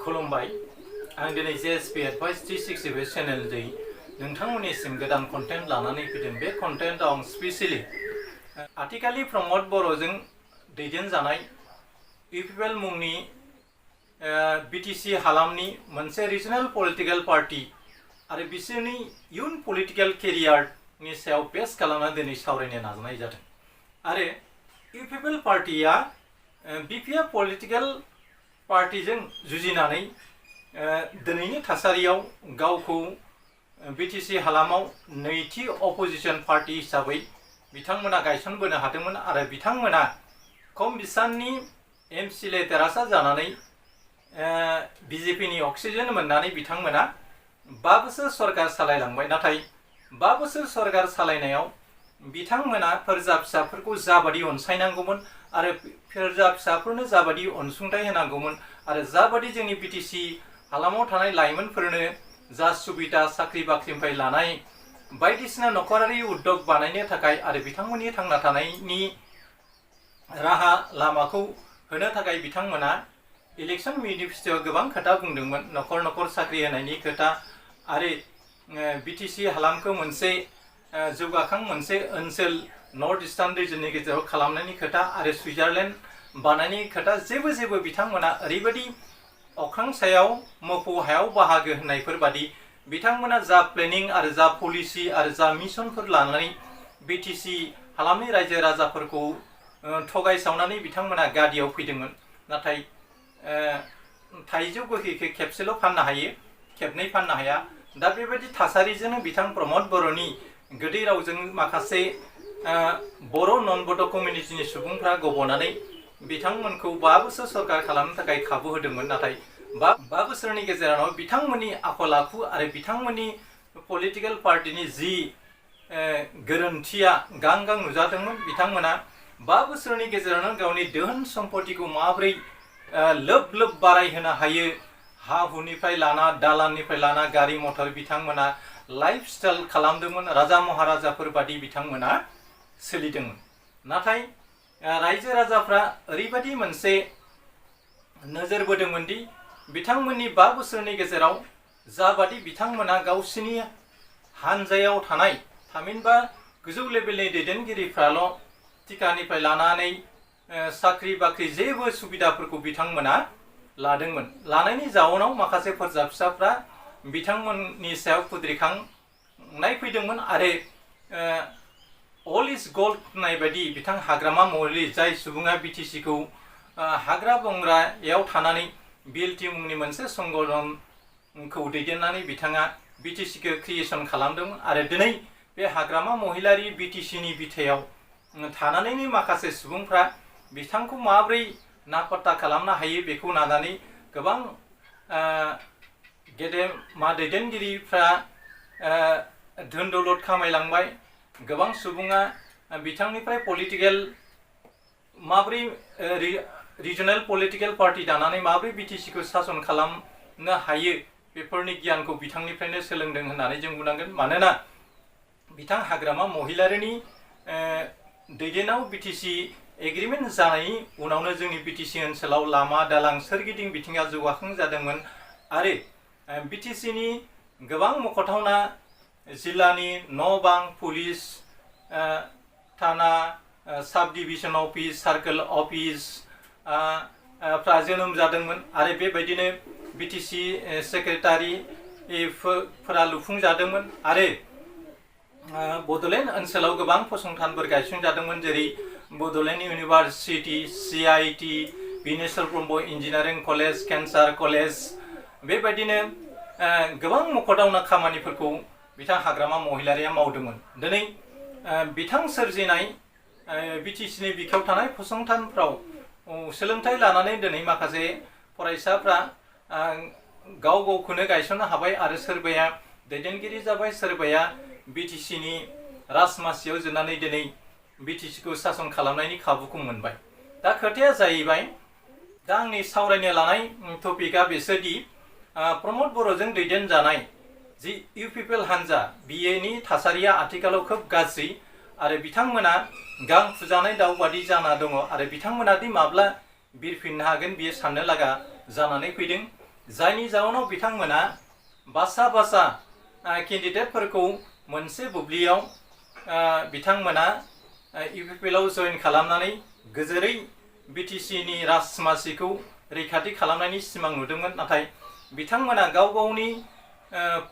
खुलुमबाय आं दिनै जेएसपी एडभाइस 360 चेनेल जै नोंथांमोननिसिम गोदान कन्टेन्ट लानानै फैदों। बे कन्टेन्टआव आं स्पेसियली आथिखालनि प्रमद बर'जों दैदेनजानाय इउपिपिएल मुंनि बिटिसि हालामनि मोनसे रिजनेल पलिटिकल पार्टी आरो बिसोरनि इयुन पलिटिकल केरियारनि सायाव बेस खालामना दिनै सावरायनो नाजानाय जादों। आरो इउपिपिएल पार्टीया बिपिएफ पलिटिकल पार्टीजों जुजिनानै दिनैनि थासारियाव गावखौ बिटिसि हालामाव नैथि अपोजिशन पार्टी हिसाबै बिथांमोना गायसनबोनो हादोंमोन आरो बिथांमोना खम बिसाननि एमसिएलए देरहासार जानानै बिजेपिनि अक्सिजेन मोननानै बिथांमोना 5 बोसोर सरकार सालायलांबाय। नाथाय 5 बोसोर सरकार सालायनायाव बिथांमोना फोरजा फिसाफोरखौ जाबादि अनसायनांगौमोन आरो फोरजा फिसाफोरनो जाबादि अनसुंथाइ होनांगौमोन आरो जाबादि जोंनि बिटिसि हालामाव थानाय लाइमोनफोरनो जा सुबिदा साख्रि बाख्रिनिफ्राय लानाय बायदिसिना नखरारि उद्योग बानायनो थाखाय आरो बिथांमोननि थांना थानायनि राहा लामाखौ होनो थाखाय बिथांमोना इलेक्शन मेनिफेस्ट'आव गोबां खोथा बुंदोंमोन। नखर नखर साख्रि होनायनि खोथा आरो बिटिसि हालामखौ मोनसे जौगाखां मोनसे ओनसोल नर्थ इस्टार्न रिजननि गेजेराव खालामनायनि खोथा आरो सुइजारलेण्ड बानायनायनि खोथा जेबो बिथांमोना ओरैबायदि अख्रां सायाव मोफौ हायाव बाहागो होनायफोर बादि बिथांमोना जा प्लेनिं आरो जा पलिसि आरो जा मिशनफोर लानानै बिटिसि हालामनि रायजो राजाफोरखौ थगायसावनानै बिथांमोना गादियाव फैदोंमोन। नाथाय थाइजौ गोखैखौ खेबसेल' फाननो हायो, खेबनै फाननो हाया। दा बेबायदि थासारिजोंनो बिथां प्रमद बर'नि गोदै रावजों माखासे बर' नन बड' कमिउनिटिनि सुबुंफ्रा गबनानै बिथांमोनखौ 5 बोसोर सरकार खालामनो थाखाय खाबु होदोंमोन। नाथाय 5 बोसोरनि गेजेराव बिथांमोननि आखल आखु आरो बिथांमोननि पलिटिकल पार्टीनि जि गोरोन्थिया गां नुजादोंमोन। बिथांमोना 5 बोसोरनि गेजेरावनो गावनि दोहोन सम्पतिखौ माबोरै लोब बारायहोनो हायो, हा हुनिफ्राय लाना दालाननिफ्राय लाना गारि मटर बिथांमोना लाइफ स्टाइल खालामदोंमोन। राजा महाराजाफोर बादि बिथांमोना सोलिदोंमोन। नाथाय रायजो राजाफ्रा ओरैबायदि मोनसे नोजोर बोदोंमोन दि बिथांमोननि 5 बोसोरनि गेजेराव जाबादि बिथांमोना गावसिनि हानजायाव थानाय थामहिनबा गोजौ लेभेलनि दैदेनगिरिफ्राल' टिकानिफ्राय लानानै साख्रि बाख्रि जेबो सुबिदाफोरखौ बिथांमोना लादोंमोन। लानायनि जाउनाव माखासे फोरजा फिसाफ्रा बिथांमोननि सायाव खुद्रिखांनाय फैदोंमोन आरो अल इज गोल्ड होननाय बायदि बिथां हाग्रामा महरै जाय सुबुङा बिटिसिखौ हाग्रा बंग्रायाव थानानै बिएलटि मुंनि मोनसे संगठनखौ दैदेननानै बिथाङा बिटिसिखौ क्रिएसन खालामदोंमोन आरो दिनै बे हाग्रामा महिलारि बिटिसिनि बिथायाव थानानैनो माखासे सुबुंफ्रा बिथांखौ माबोरै नापत्ता खालामनो हायो बेखौ नाजानानै गोबां गेदेमा दैदेनगिरिफ्रा धोन दौलत खामायलांबाय। गोबां सुबुङा बिथांनिफ्राय पलिटिकेल माबोरै रिजनेल पलिटिकल पार्टी दानानै माबोरै बिटिसिखौ सासन खालामनो हायो बेफोरनि गियानखौ बिथांनिफ्रायनो सोलोंदों होननानै जों बुंनांगोन। मानोना बिथां हाग्रामा महिलारिनि दैदेनाव बिटिसि एग्रिमेन्ट जानायनि उनावनो जोंनि बिटिसि ओनसोलाव लामा दालां सोरगिदिं बिथिङा जौगाखां जादोंमोन आरो बिटिसिनि गोबां मख'थावना जिल्लानि न' बां पुलिस थाना साब डिभिजन अफिस सार्कोल अफिस फ्रा जोनोम जादोंमोन आरो बेबायदिनो बिटिसि सेक्रेटारिफोरा लुफुंजादोंमोन आरो बड'लेण्ड ओनसोलाव गोबां फसंथानफोर गायसनजादोंमोन। जेरै Bodoland university, CIT, Bineswar Brahma engineering college, cancer college, बेबायदिनो गोबां मख'थावना खामानिफोरखौ बिथां हाग्रामा महिलारिया मावदोंमोन। दिनै बिथां सोरजिनाय बिटिसिनि बिखायाव थानाय फसंथानफ्राव सोलोंथाइ लानानै दिनै माखासे फरायसाफ्रा गावखौनो गायसननो हाबाय आरो सोरबाया दैदेनगिरि जाबाय, सोरबाया बिटिसिनि राजमासियाव जोबनानै दिनै बिटिसिखौ सासन खालामनायनि खाबुखौ मोनबाय। दा खोथाया जाहैबाय, दा आंनि सावरायनो लानाय टपिकआ बेसोदि प्रमद बर'जों दैदेनजानाय जि इउपिपिएल हान्जा बिनि थासारिया आथिखालाव खोब गाज्रि आरो बिथांमोना गां फुजानाय दाउ बादि जाना दङ आरो बिथांमोना दि माब्ला बिरफिननो हागोन बियो साननो लागा जानानै फैदों। जायनि जाउनाव बिथांमोना बासा केन्डिडेटफोरखौ मोनसे बुब्लियाव बिथांमोना इउपिपिएलआव जइन खालामनानै गोजोरै बिटिसिनि राजमासिखौ रैखाथि खालामनायनि सिमां नुदोंमोन। नाथाय बिथांमोना गाव गावनि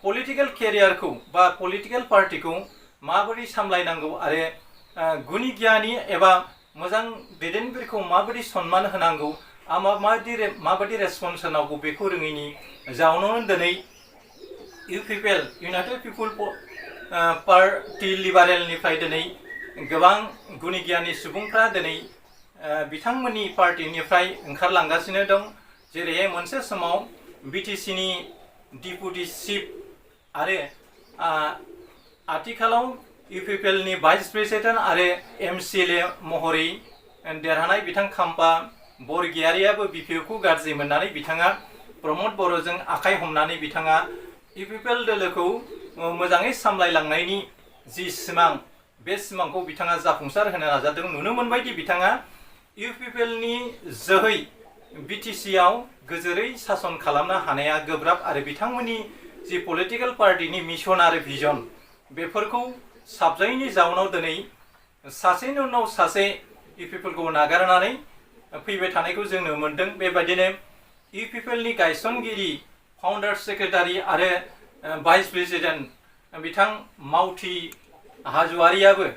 पलिटिकेल केरियारखौ बा पलिटिकेल पार्टिखौ माबोरै सामलायनांगौ आरो गुनि गियानि एबा मोजां दैदेनगिरिखौ माबोरै सन्मान होनांगौ माबायदि रेसपन्स होनांगौ बेखौ रोङैनि जाउनावनो दिनै इउपिपिएल इउनाइटेड पिपुल पार्टी लिबारेलनिफ्राय दिनै गोबां गुनि गियानि सुबुंफ्रा दिनै बिथांमोननि पार्टीनिफ्राय ओंखारलांगासिनो दं। जेरैहाय मोनसे समाव बिटिसिनि डिपुटि चिफ आरो आथिखालाव इउपिपिएलनि भाइस प्रेसिडेन्ट आरो एमसिएलए महरै देरहानाय बिथां खाम्फा बरगयारियाबो बिपिएफखौ गाज्रि मोननानै बिथाङा प्रमद बर'जों आखाइ हमनानै बिथाङा इउपिपिएल दोलोखौ मोजाङै सामलायलांनायनि जि सिमां बे सिमांखौ बिथाङा जाफुंसार होनो नाजादों। नुनो मोनबायदि बिथाङा इउपिपिएलनि जोहै बिटिसिआव गोजोरै सासन खालामनो हानाया गोब्राब आरो बिथांमोननि जि पलिटिकेल पार्टीनि मिशन आरो भिजन बेफोरखौ साबजायैनि जाउनाव दिनै सासेनि उनाव सासे इउपिपिएलखौ नागारनानै फैबाय थानायखौ जों नुनो मोनदों। बेबायदिनो इउपिपिएलनि गायसनगिरि फाउन्डार सेक्रेटारि आरो भाइस प्रेसिडेन्ट बिथां मावथि हाज'वारियाबो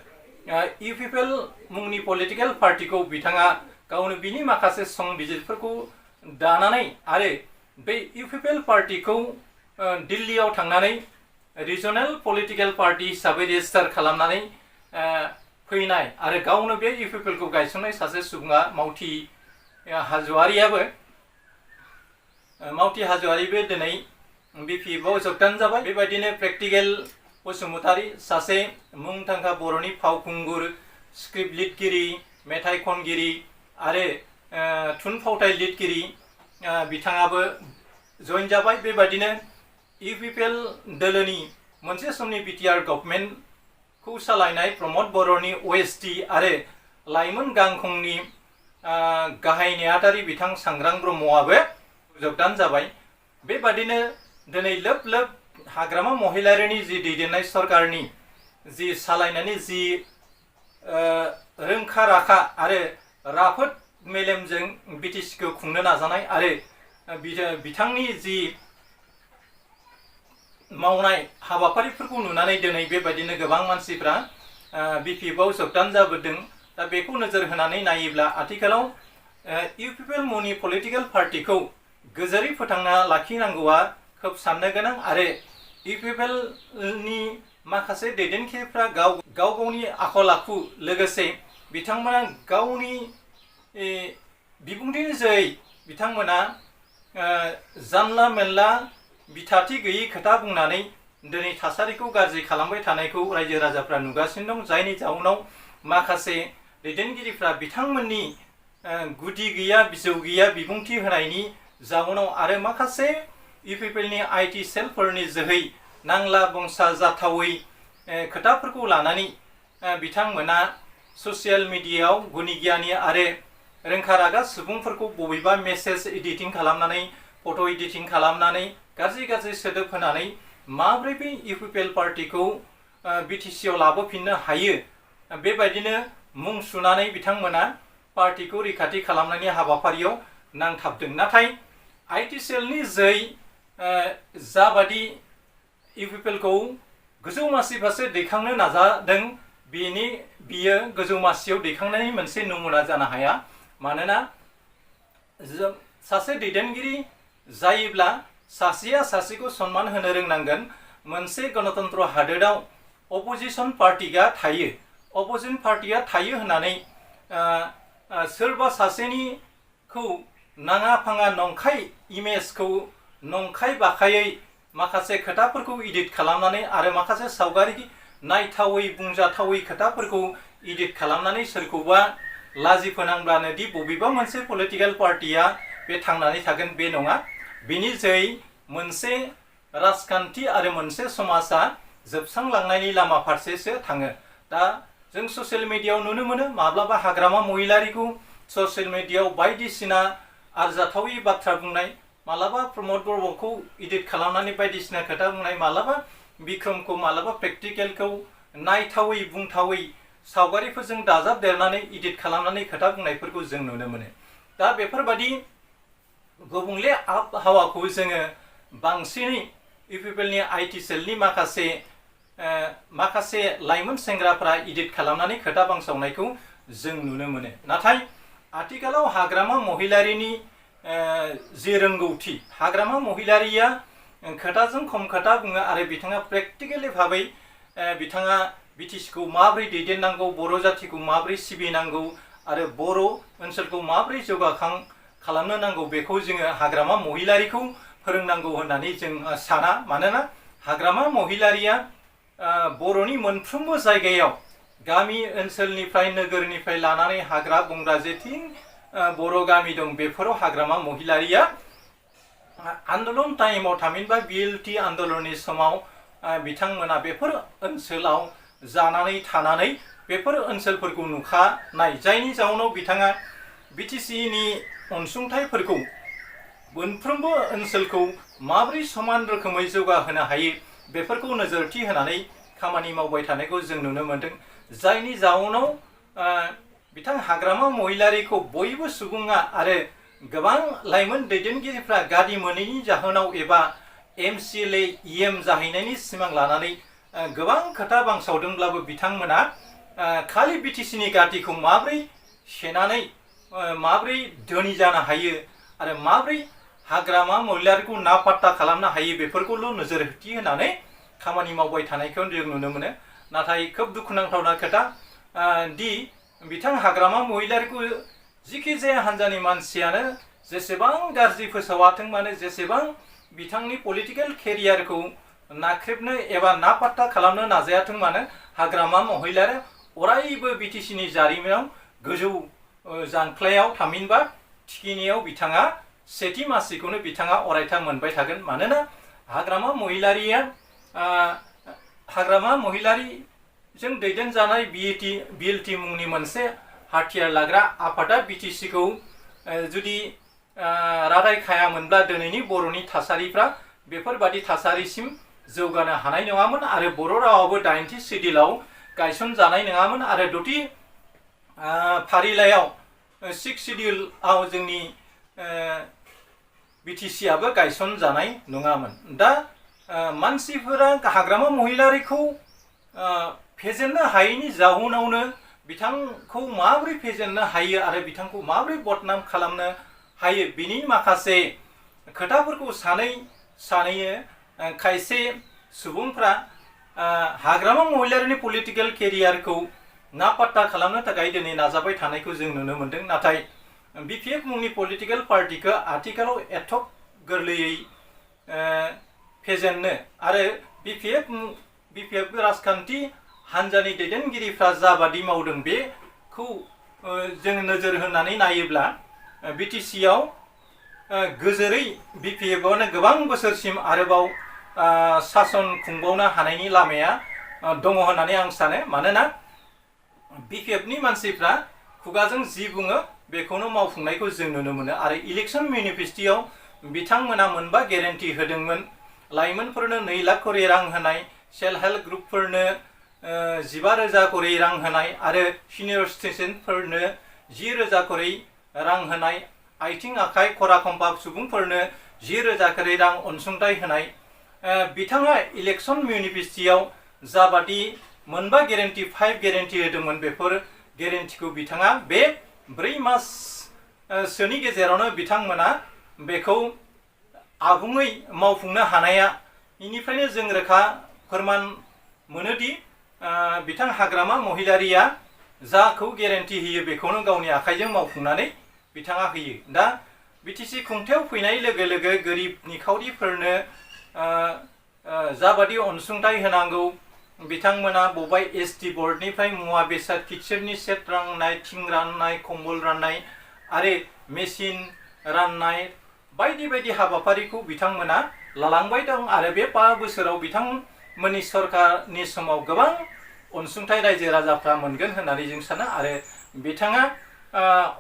इउपिपिएल मुंनि पलिटिकेल पार्टीखौ बिथाङा गावनो बिनि माखासे संबिजिरफोरखौ दानानै आरो बे इउपिपिएल पार्टीखौ दिल्लीयाव थांनानै रिजनेल पलिटिकेल पार्टी हिसाबै रेजिस्टार खालामनानै फैनाय आरो गावनो बे इउपिपिएलखौ गायसननाय सासे सुबुङा मावथि हाज'वारिबो दिनै बिपिएफआव जोगदान जाबाय। बेबायदिनो प्रेक्टिकेल बसुमतारी सासे मुंदांखा बर'नि फावखुंगुर स्क्रिप्ट लिरगिरि मेथाइ खनगिरि आरो थुनफावथाय लिरगिरि बिथाङाबो जइन जाबाय। बेबायदिनो इउपिपिएल दोलोनि मोनसे समनि बिटिआर गभर्नमेन्टखौ सालायनाय प्रमद बर'नि ओएसडि आरो लाइमोन गांखंनि गाहाय नेहाथारि बिथां सांग्रां ब्रह्मआबो जोगदान जाबाय। बेबादिनो दिनै लोब लोब हाग्रामा महिलारिनि जि दैदेननाय सरकारनि जि सालायनायनि जि रोंखा राखा आरो राफोद मेलेमजों बिटिसिखौ खुंनो नाजानाय आरो बिथांनि जि मावनाय हाबाफारिफोरखौ नुनानै दिनै बेबायदिनो गोबां मानसिफ्रा बिपिएफआव जोगदान जाबोदों। दा बेखौ नोजोर होनानै नायोब्ला आथिखालाव इउपिपिएल मुंनि पलिटिकेल पार्टीखौ गोजोरै फोथांना लाखिनांगौआ खोब साननो गोनां आरो इउपिपिएलनि माखासे दैदेनगिरिफ्रा गावनि आखल आखु लोगोसे बिथांमोना गावनि बिबुंथिनि जोहै बिथांमोना जानला मेनला बिथाथि गैयै खोथा बुंनानै दिनै थासारिखौ गाज्रि खालामबाय थानायखौ रायजो राजाफ्रा नुगासिनो दं। जायनि जाउनाव माखासे दैदेनगिरिफ्रा बिथांमोननि गुदि गैया बिजौ गैया बिबुंथि होनायनि जाउनाव आरो माखासे इउपिपिएलनि आइटि सेलफोरनि जोहै नांला बंसा जाथावै खोथाफोरखौ लानानै बिथांमोना ससियेल मिडियायाव गुनि गियानि आरो रोंखा रागा सुबुंफोरखौ बबेबा मेसेज एडिटिं खालामनानै फट' एडिटिं खालामनानै गाज्रि सोदोब होनानै माब्रै बे इउपिपिएल पार्टीखौ बिटिसिआव लाबोफिननो हायो बेबायदिनो मुं सुनानै बिथांमोना पार्टीखौ रैखाथि खालामनायनि हाबाफारियाव नांथाबदों। नाथाय आइटि सेलनि जोहै जाबादि इउपिपिएलखौ गोजौ मासि फारसे दैखांनो नाजादों बियो गोजौ मासियाव दैखांनायनि मोनसे नमुना जानो हाया। मानोना सासे दैदेनगिरि जायोब्ला सासेया सासेखौ सन्मान होनो रोंनांगोन। मोनसे गणतन्त्र हादोराव अपोजिशन पार्टिया थायो। अपोजिशन पार्टिया थायो होननानै सोरबा सासेनिखौ नाङा फाङा नंखाय इमेजखौ नंखाय बाखायै माखासे खोथाफोरखौ एडिट खालामनानै आरो माखासे सावगारि नायथावै बुंजाथावै खोथाफोरखौ एडिट खालामनानै सोरखौबा लाजि फोनांब्लानो दि बबेबा मोनसे पलिटिकेल पार्टिया बे थांनानै थागोन बे नङा। बिनि जोहै मोनसे राजखान्थि आरो मोनसे समाजा जोबस्रांलांनायनि लामा फारसेसो थाङो। दा जों ससियेल मिडियायाव नुनो मोनो माब्लाबा हाग्रामा महिलारिखौ ससियेल मिडियायाव बायदिसिना आरजाथावै बाथ्रा बुंनाय मालाबा प्रमद बर'खौ इडिट खालामनानै बायदिसिना खोथा बुंनाय, मालाबा बिक्रमखौ, मालाबा प्रेक्टिकेलखौ नायथावै बुंथावै सावगारिफोरजों दाजाबदेरनानै इडिट खालामनानै खोथा बुंनायफोरखौ जों नुनो मोनो। दा बेफोरबादि गुबुंले आबहावाखौ जोङो बांसिनै इउपिपिएलनि आइटि सेलनि माखासे लाइमोन सेंग्राफ्रा इडिट खालामनानै खोथा बांसावनायखौ जों नुनो मोनो। नाथाय आथिखालाव हाग्रामा महिलारिनि जे रोंगौथि, हाग्रामा महिलारिया खोथाजों खम खोथा बुङो आरो बिथाङा प्रेक्टिकेलि भाबै बिथाङा बिटिसिखौ माबोरै दैदेननांगौ, बर' जातिखौ माबोरै सिबिनांगौ आरो बर' ओनसोलखौ माबोरै जौगाखां खालामनो नांगौ बेखौ जोङो हाग्रामा महिलारिखौ फोरोंनांगौ होननानै जों साना। मानोना हाग्रामा महिलारिया बर'नि मोनफ्रोमबो जायगायाव गामि ओनसोलनिफ्राय नोगोरनिफ्राय लानानै हाग्रा बंग्रा जेथिं बर' गामि दं बेफोराव हाग्रामा महिलारिया आन्दलन टाइमाव थामहिनबा बिएलटि आन्दलननि समाव बिथांमोना बेफोर ओनसोलाव जानानै थानानै बेफोर ओनसोलफोरखौ नुखानाय, जायनि जाउनाव बिथाङा बिटिसिनि अनसुंथाइफोरखौ मोनफ्रोमबो ओनसोलखौ माबोरै समान रोखोमै जौगाहोनो हायो बेफोरखौ नोजोरथि होनानै खामानि मावबाय थानायखौ जों नुनो मोनदों। जायनि जाउनाव बिथां हाग्रामा महिलारिखौ बयबो सुबुङा आरो गोबां लाइमोन दैदेनगिरिफ्रा गादि मोनैनि जाहोनाव एबा एमसिएलए इएम जाहैनायनि सिमां लानानै गोबां खोथा बांसावदोंब्लाबो बिथांमोना खालि बिटिसिनि गादिखौ माबोरै सेनानै माबोरै धोनि जानो हायो आरो माबोरै हाग्रामा महिलारिखौ नापात्ता खालामनो हायो बेफोरखौल' नोजोर होनानै खामानि मावबाय थानायखौ जों नुनो मोनो। नाथाय खोब दुखुनांथावना खोथा दि बिथां हाग्रामा महिलारिखौ जिखि जाया हान्जानि मानसियानो जेसेबां गाज्रि फोसावाथों मानो, जेसेबां बिथांनि पलिटिकेल केरियारखौ नाख्रेबनो एबा नापात्ता खालामनो नाजायाथों मानो, हाग्रामा महिलारि अरायबो बिटिसिनि जारिमिनाव गोजौ जांख्लायाव थामहिनबा थिखिनियाव बिथाङा सेथि मासिखौनो बिथाङा अरायथा मोनबाय थागोन। मानोना हाग्रामा महिलारिजों दैदेनजानाय बिएलटि मुंनि मोनसे हाथियार लाग्रा आफादा बिटिसिखौ जुदि रादाय खायामोनब्ला दिनैनि बर'नि थासारिफ्रा बेफोरबादि थासारिसिम जौगानो हानाय नङामोन आरो बर' रावाबो 80 सिडिउलाव गायसनजानाय नङामोन आरो 10थि फारिलाइयाव 6 सिडिउलाव जोंनि बिटिसिआबो गायसनजानाय नङामोन। दा मानसिफोरा हाग्रामा महिलारिखौ फेजेननो हायैनि जाहोनावनो बिथांखौ माबोरै फेजेननो हायो आरो बिथांखौ माबोरै बदनाम खालामनो हायो बिनि माखासे खोथाफोरखौ सानैनो खायसे सुबुंफ्रा हाग्रामा महिलारिनि पलिटिकेल केरियारखौ नापात्ता खालामनो थाखाय दिनै नाजाबाय थानायखौ जों नुनो मोनदों। नाथाय बिपिएफ मुंनि पलिटिकेल पार्टिखौ आथिखालाव एथ' गोरलैयै फेजेननो आरो बिपिएफ राजखान्थि हान्जानि दैदेनगिरिफ्रा जाबादि मावदों बेखौ जों नोजोर होनानै नायोब्ला बिटिसिआव गोजोरै बिपिएफआनो गोबां बोसोरसिम आरोबाव सासन खुंबावनो हानायनि लामाया दङ होननानै आं सानो। मानोना बिपिएफनि मानसिफ्रा खुगाजों जि बुङो बेखौनो मावफुंनायखौ जों नुनो मोनो आरो इलेक्सन मेनिफेस्ट'आव बिथांमोना मोनबा गेरेन्टि होदोंमोन। लाइमोनफोरनो 2 लाख करि रां होनाय, सेल्फ हेल्प ग्रुपफोरनो 15,000 करि रां होनाय आरो सिनियर सिटिजेनफोरनो 10,000 करि रां होनाय, आथिं आखाइ खरा खम्पा सुबुंफोरनो 10,000 करि रां अनसुंथाइ होनाय। बिथाङा इलेक्सन मेनिफेस्ट'आव जाबादि मोनबा गेरेन्टि 5 गेरेन्टि होदोंमोन बेफोर गेरेन्टिखौ बिथाङा बे 4 माससोनि गेजेरावनो बिथांमोना बेखौ आबुङै मावफुंनो हानाया बेनिफ्रायनो जों रोखा फोरमान मोनोदि बिथां हाग्रामा महिलारिया जाखौ गेरेन्टि होयो बेखौनो गावनि आखाइजों मावफुंनानै बिथाङा होयो। दा बिटिसि खुंथायाव फैनाय लोगो लोगो गोरिब निखावरिफोरनो जाबादि अनसुंथाइ होनांगौ बिथांमोना बबेबा एसटि बर्डनिफ्राय मुवा बेसाद किटचेननि सेट राननाय, थिं राननाय, कम्बल राननाय आरो मेसिन राननाय बायदि बायदि हाबाफारिखौ बिथांमोना लालांबाय दं आरो बे 5 बोसोराव बिथांमोननि सरकारनि समाव गोबां अनसुंथाइ रायजो राजाफ्रा मोनगोन होननानै जों सानो आरो बिथाङा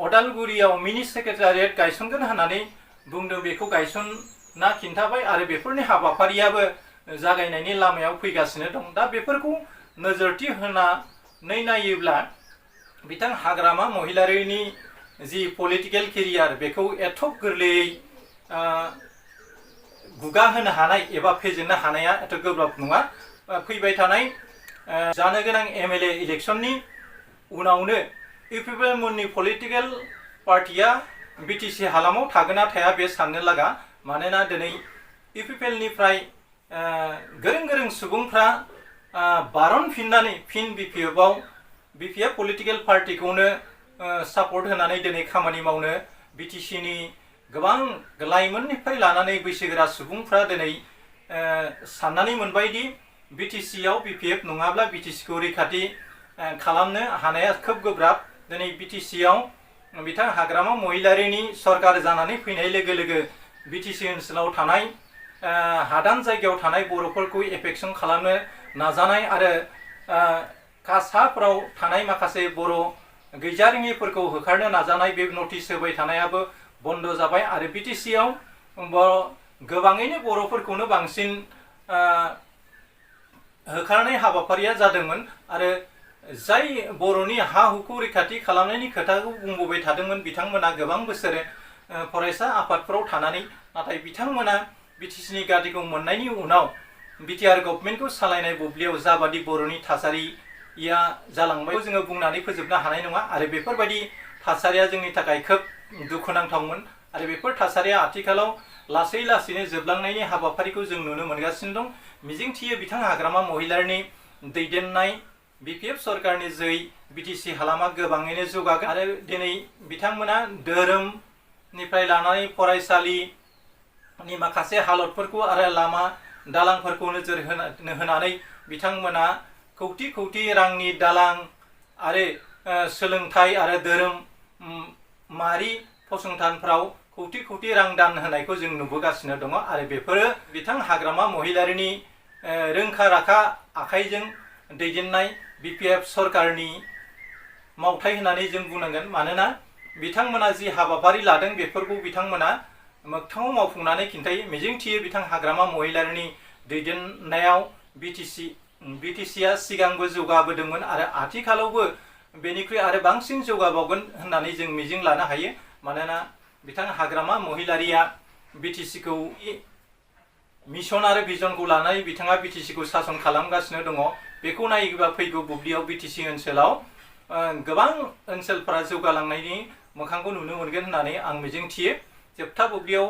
अदालगुरियाव मिनि सेक्रेटारियेट गायसनगोन होननानै बुंदों बेखौ गायसनना खिन्थाबाय आरो बेफोरनि हाबाफारियाबो जागायनायनि लामायाव फैगासिनो दं। दा बेफोरखौ नोजोरथि होनानै नायोब्ला बिथां हाग्रामा महिलारिनि जि पलिटिकेल केरियार बेखौ एथ' गोरलैयै गुगा होनो हानाय एबा फेजेननो हानाया एथ' गोब्राब नङा। फैबाय थानाय जानो गोनां MLA इलेक्शननि उनावनो इउपिपिएल मुंनि पलिटिकेल पार्टिया बिटिसि हालामाव थागोन ना थाया बे साननो लागा। मानोना दिनै इउपिपिएलनिफ्राय गोरों गोरों सुबुंफ्रा बारनफिननानै फिन बिपिएफ पलिटिकेल पार्टिखौनो सापर्ट होनानै दिनै खामानि मावनो बिटिसिनि गोबां लाइमोननिफ्राय लानानै बैसोगोरा सुबुंफ्रा दिनै साननानै मोनबायदि बिटिसिआव बिपिएफ नङाब्ला बिटिसिखौ रैखाथि खालामनो हानाया खोब गोब्राब। दिनै बिटिसिआव बिथां हाग्रामा महिलारिनि सरकार जानानै फैनाय लोगो लोगो बिटिसि ओनसोलाव थानाय हादान जायगायाव थानाय बर'फोरखौ एफेक्सन खालामनो नाजानाय आरो कासाफोराव थानाय माखासे बर' गैजारिङिफोरखौ होखारनो नाजानाय बे नटिस होबाय थानायाबो बन्द जाबाय आरो बिटिसिआव गोबाङैनो बर'फोरखौनो बांसिन होखारनाय हाबाफारिया जादोंमोन आरो जाय बर'नि हा हुखौ रैखाथि खालामनायनि खोथाखौ बुंबोबाय थादोंमोन बिथांमोना गोबां बोसोर फरायसा आफादफोराव थानानै नाथाय बिथांमोना बिटिसिनि गादिखौ मोननायनि उनाव बिटिआर गभर्नमेन्टखौ सालायनाय बुब्लियाव जाबादि बर'नि थासारिया जालांबाय जोङो बुंनानै फोजोबनो हानाय नङा आरो बेफोरबायदि थासारिया जोंनि थाखाय खोब दुखुनांथावमोन आरो बेफोर थासारिया आथिखालाव लासै लासैनो जोबलांनायनि हाबाफारिखौ जों नुनो मोनगासिनो दं। मिजिंथियो बिथां हाग्रामा महिलारिनि दैदेननाय बिपिएफ सरकारनि जै बिटिसि हालामा गोबाङैनो जौगागोन आरो दिनै बिथांमोना धोरोमनिफ्राय लानानै फरायसालिनि माखासे हालतफोरखौ आरो लामा दालांफोरखौ नोजोर होनानै बिथांमोना कौटि कौटि रांनि दालां आरो सोलोंथाइ आरो धोरोमारि फसंथानफ्राव कौटि कौटि रां दान होनायखौ जों नुबोगासिनो दङ आरो बेफोरो बिथां हाग्रामा महिलारिनि रोंखा राखा आखाइजों दैदेननाय बिपिएफ सरकारनि मावथाय होननानै जों बुंनांगोन। मानोना बिथांमोना जि हाबाफारि लादों बेफोरखौ बिथांमोना मोगथाङाव मावफुंनानै खिन्थायो। मिजिंथियो बिथां हाग्रामा महिलारिनि दैदेननायाव बिटिसिआ सिगांबो जौगाबोदोंमोन आरो आथिखालावबो बेनिख्रुइ आरो बांसिन जौगाबावगोन होननानै जों मिजिं लानो हायो। मानोना बिथां हाग्रामा महिलारिया बिटिसिखौ मिशन आरो भिजनखौ लानानै बिथाङा बिटिसिखौ सासन खालामगासिनो दङ। बेखौ नायोबा फैगौ बुब्लियाव बिटिसि ओनसोलाव गोबां ओनसोलफोरा जौगालांनायनि मोखांखौ नुनो मोनगोन होननानै आं मिजिंथियो। जोबथा बुब्लियाव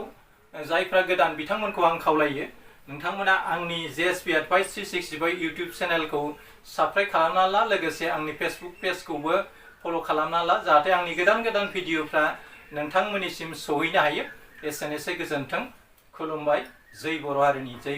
जायफ्रा गोदान बिथांमोनखौ आं खावलायो नोंथांमोना आंनि JSP Advice 365 इउटिउब चेनेलखौ साबस्क्राइब खालामना ला, लोगोसे आंनि फेसबुक पेजखौबो फल' खालामना ला जाहाथे आंनि गोदान गोदान भिडिअफ्रा नोंथांमोननिसिम सहैनो हायो। एसेनोसै, गोजोन्थों, खुलुमबाय, जै बर' हारिनि जै